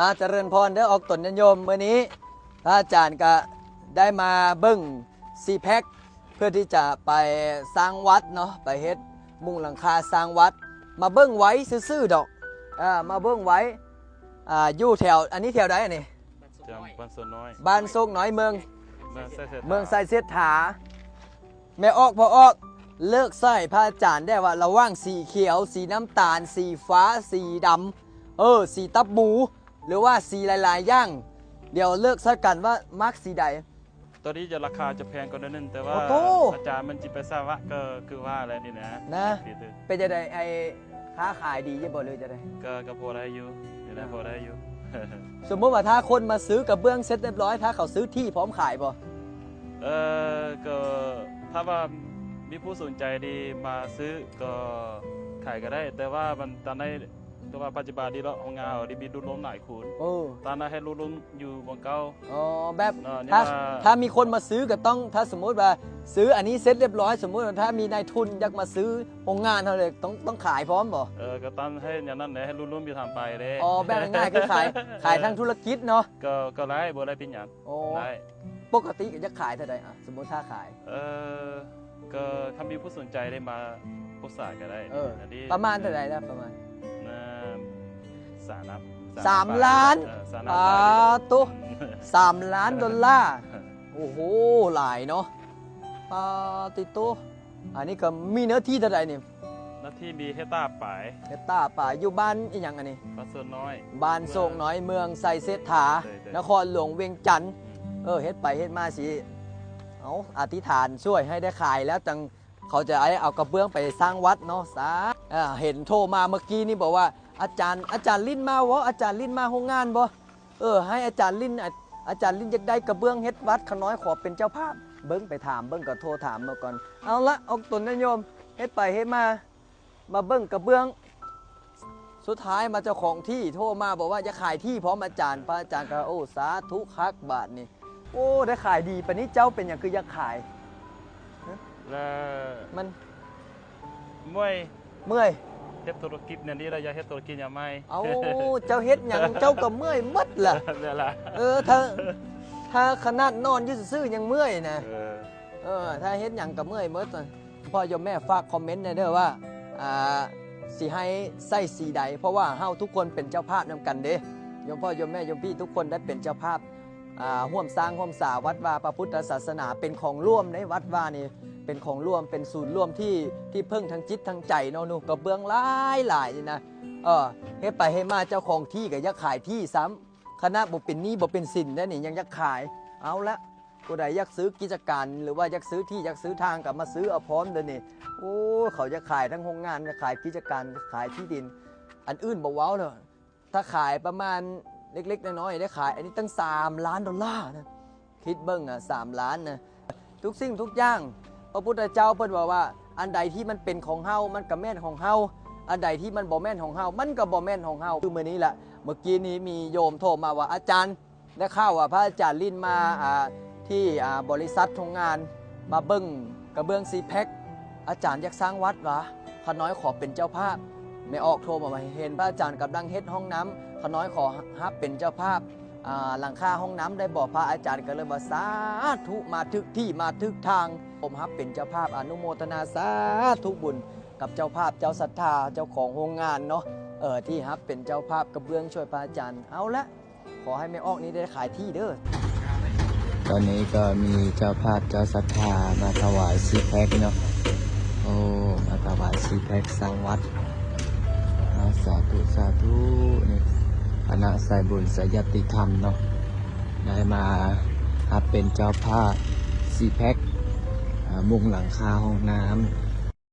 ອາ ຈະເລີນພອນເດີອອກຕົນຍາດໂຍມ. ມື້ນີ້ພະອາຈານກະໄດ້ມາເບິ່ງຊີແພັກ ເພື່ອທີ່ຈະໄປສ້າງວັດເນາະ ໄປເຮັດມຸງຫຼັງຄາສ້າງວັດ. ມາເບິ່ງໄວ້ຊື່ໆດອກ ເອີ ມາເບິ່ງໄວ້ ອາ ຢູ່ແຖວ ອັນນີ້ແຖວໃດອັນນີ້? ຈຳ ບ້ານໂຊນນ້ອຍ ບ້ານໂຊກນ້ອຍ ເມືອງ ເມືອງໄຊເສດຖາ ເມືອງໄຊເສດຖາ. ແມ່ອອກ ພໍ່ອອກ ເລືອກໃສ່ພະອາຈານໄດ້ວ່າ ລະຫວ່າງສີຂຽວ ສີນ້ຳຕານ ສີຟ້າ ສີດຳ ເອີ ສີຕັບໝູ ຫຼືວ່າສີຫຼາຍໆຢ່າງ. ດຽວເລືອກໃສ່ກັນວ່າມັກສີໃດ. ຕອນນີ້ຈະລາຄາຈະແພງກວ່າໜ້ອຍໜຶ່ງ ແຕ່ວ່າ ໂອ້ໂຕ ອາຈານມັນຊິໄປສ້າງວັດ ກໍຄືວ່າແຫຼະນີ້ນະ ນະ ເປັນຈັ່ງໃດ ໄອ້ ຄ້າຂາຍດີຢູ່ບໍ່ ຫຼືຈັ່ງໃດ? ກໍ ກໍພໍໄດ້ຢູ່ ນີ້ແຫຼະ ພໍໄດ້ຢູ່. ສົມມຸດວ່າຖ້າຄົນມາຊື້ກະເບື້ອງເສັດຮຽບຮ້ອຍ ຖ້າເຂົາຊື້ທີ່ພ້ອມຂາຍບໍ່? ເອີ ກໍຖ້າວ່າມີຜູ້ສົນໃຈທີ່ມາຊື້ກໍຂາຍກໍໄດ້ ແຕ່ວ່າມັນຕອນໃດ ແຕ່ວ່າປັດຈຸບັນນີ້ເນາະ ໂຮງງານເຮົາໄດ້ມີຫຼຸດລົງຫຼາຍຄູນ. ໂອ້ ຕອນນັ້ນໃຫ້ຫຼຸດລົງຢູ່ໝ່ອງເກົ່າ. ອໍ ແບບ ເນາະ ຖ້າ ວ່າ ຖ້າມີຄົນມາຊື້ກໍຕ້ອງ ຖ້າສົມມຸດວ່າຊື້ອັນນີ້ເສັດຮຽບຮ້ອຍ ສົມມຸດວ່າຖ້າມີນາຍທຶນຢາກມາຊື້ໂຮງງານເຮົາເລີຍ ຕ້ອງ ຕ້ອງຂາຍພ້ອມບໍ່? ເອີ ກໍຕ້ອງໃຫ້ຢ່າງນັ້ນແຫຼະ ໃຫ້ຫຼຸດລົງຢູ່ທາງໄປເດ້. ອໍ ແບບງ່າຍໆຄືຂາຍ ຂາຍທາງທຸລະກິດເນາະ. ກໍ ກໍໄດ້ ບໍ່ໄດ້ເປັນຫຍັງ. ໂອ້ ໄດ້. ປົກກະຕິຢາກຂາຍເທົ່າໃດ? ອາ ສົມມຸດຖ້າຂາຍ ເອີ ກໍຖ້າມີຜູ້ສົນໃຈໄດ້ມາປົກສາກໍໄດ້. ເອີ ປະມານເທົ່າໃດລະ? ປະມານ ນະ ສາມ ສາມລ້ານ. ເອີ ສາມລ້ານ. ປາໂຕ ສາມລ້ານໂດລາ. ໂອ້ໂຫ ຫຼາຍເນາະ. ປາຕິໂຕ ອັນນີ້ກໍມີເນື້ອທີ່ເທົ່າໃດນີ້? ເນື້ອທີ່ມີເຮັກຕາປາຍ. ເຮັກຕາປາຍ. ຢູ່ບ້ານອີ່ຫຍັງອັນນີ້? ບ້ານໂຊກນ້ອຍ ບ້ານໂຊກນ້ອຍ ເມືອງໄຊເສດຖາ ໂດຍ ໂດຍ ນະຄອນຫຼວງວຽງຈັນ. ອືມ ເອີ ເຮັດໄປເຮັດມາຊິເອົາອະທິຖານຊ່ວຍໃຫ້ໄດ້ຂາຍແລ້ວ ຈັ່ງເຂົາຈະໄດ້ເອົາກະເບື້ອງໄປສ້າງວັດເນາະ. ສາ ເອີ ເຫັນໂທມາເມື່ອກີ້ນີ້ບອກວ່າ ອາຈານ ອາຈານລິ້ນມາບໍ່? ອາຈານລິ້ນມາໂຮງງານບໍ່? ເອີ ໃຫ້ອາຈານລິ້ນ ອາ ອາຈານລິ້ນຢາກໄດ້ກະເບື້ອງເຮັດວັດ ຂ້ານ້ອຍຂໍເປັນເຈົ້າພາບ. ເບິ່ງ ໄປຖາມເບິ່ງ ກໍໂທຖາມເບິ່ງກ່ອນ. ເອົາລະ ອອກຕົນຍາດໂຍມ ເຮັດໄປເຮັດມາ ມາເບິ່ງກະເບື້ອງ. ສຸດທ້າຍມາເຈົ້າຂອງທີ່ໂທມາບອກວ່າຢາກຂາຍທີ່ພ້ອມອາຈານ. ພະອາຈານກໍ ໂອ້ ສາທຸຄັກບາດນີ້. ໂອ້ ໄດ້ຂາຍດີປານນີ້ ເຈົ້າເປັນຫຍັງຄືຢາກຂາຍ? ແລ້ວ ມັນ ເມື່ອຍ ເມື່ອຍ ເຮັດທຸລະກິດແນວນີ້ແລ້ວ ຢາກເຮັດທຸລະກິດແນວໃໝ່. ເອົ້າ ເຈົ້າເຮັດຫຍັງເຈົ້າກໍເມື່ອຍໝົດລະ. ແມ່ນລະ. ເອີ ຖ້າ ຖ້າຂະໜາດນອນຢູ່ຊື່ໆຍັງເມື່ອຍນະ. ເອີ ເອີ ຖ້າເຮັດຫຍັງກໍເມື່ອຍໝົດ. ພໍ່ໂຍມແມ່ຝາກຄອມເມັນແດ່ເດີວ່າ ອ່າ ຊິໃຫ້ໃສ່ສີໃດ ເພາະວ່າເຮົາທຸກຄົນເປັນເຈົ້າພາບນຳກັນເດ້. ໂຍມພໍ່ໂຍມແມ່ໂຍມພີ່ທຸກຄົນໄດ້ເປັນເຈົ້າພາບ ອ່າ ຮ່ວມສ້າງຮ່ວມສາວັດວາ ພະພຸດທະສາສະໜາເປັນຂອງລວມເດ້. ວັດວານີ້ເປັນຂອງລວມ ເປັນສູນລວມທີ່ ທີ່ເພິ່ງທັງຈິດທັງໃຈເນາະ. ນຸກະເບື້ອງຫຼາຍໆນີ້ນະ. ເອີ ເຮັດໄປເຮັດມາເຈົ້າຂອງທີ່ກໍຢາກຂາຍທີ່ຊ້ຳ. ຂະໜາດບໍ່ເປັນໜີ້ບໍ່ເປັນສິນແດ່ນີ້ຍັງຢາກຂາຍ. ເອົາລະ ຜູ້ໃດຢາກຊື້ກິດຈະການ ຫຼືວ່າຢາກຊື້ທີ່ຢາກຊື້ທາງກໍມາຊື້ເອົາພ້ອມເດີນີ້. ໂອ້ ເຂົາຢາກຂາຍທັງໂຮງງານ ຢາກຂາຍກິດຈະການ ຂາຍທີ່ດິນ. ອັນອື່ນບໍ່ເວົ້າເນາະ ຖ້າຂາຍປະມານເລັກໆນ້ອຍໆ ໄດ້ຂາຍ ອັນນີ້ຕັ້ງສາມລ້ານໂດລານະ. ຄິດເບິ່ງນະ ສາມລ້ານນະ. ທຸກສິ່ງທຸກຢ່າງ ພະພຸດທະເຈົ້າເພິ່ນເວົ້າວ່າ ອັນໃດທີ່ມັນເປັນຂອງເຮົາ ມັນກໍແມ່ນຂອງເຮົາ, ອັນໃດທີ່ມັນບໍ່ແມ່ນຂອງເຮົາ ມັນກໍບໍ່ແມ່ນຂອງເຮົາ. ຄືມື້ນີ້ລະ ເມື່ອກີ້ນີ້ມີໂຍມໂທມາວ່າ ອາຈານ ໄດ້ຂ່າວວ່າພະອາຈານລິ້ນມາ ອ່າ ທີ່ ອ່າ ບໍລິສັດໂຮງງານ ມາເບິ່ງກະເບື້ອງຊີແພັກ ອາຈານຢາກສ້າງວັດຫວາ? ຂ້ານ້ອຍຂໍເປັນເຈົ້າພາບ. ແມ່ອອກໂທມາວ່າ ເຫັນພະອາຈານກຳລັງເຮັດຫ້ອງນ້ຳ ຂ້ານ້ອຍຂໍຮັບເປັນເຈົ້າພາບ ອ່າ ຫຼັງຄາຫ້ອງນ້ຳໄດ້ບໍ່? ພະອາຈານກໍເລີຍວ່າ ສາທຸ ມາຖືກທີ່ມາຖືກທາງ ຜົມຮັບເປັນເຈົ້າພາບ. ອະນຸໂມທະນາສາທຸບຸນກັບເຈົ້າພາບ ເຈົ້າສັດທາ ເຈົ້າຂອງໂຮງງານເນາະ ເອີ ທີ່ຮັບເປັນເຈົ້າພາບກະເບື້ອງຊ່ວຍພະອາຈານ. ເອົາລະ ຂໍໃຫ້ແມ່ອອກນີ້ໄດ້ຂາຍທີ່ເດີ. ຕອນນີ້ກໍມີເຈົ້າພາບເຈົ້າສັດທາມາຖວາຍຊີແພັກເນາະ. ໂອ້ ມາຖວາຍຊີແພັກສ້າງວັດ. ອາ ສາທຸ ສາທຸ. ນີ້ຄະນະສາຍບຸນສາຍຍາດຕິທຳເນາະ ໄດ້ມາຮັບເປັນເຈົ້າພາບຊີແພັກ ອາ ມຸງຫຼັງຄາຫ້ອງນ້ຳ.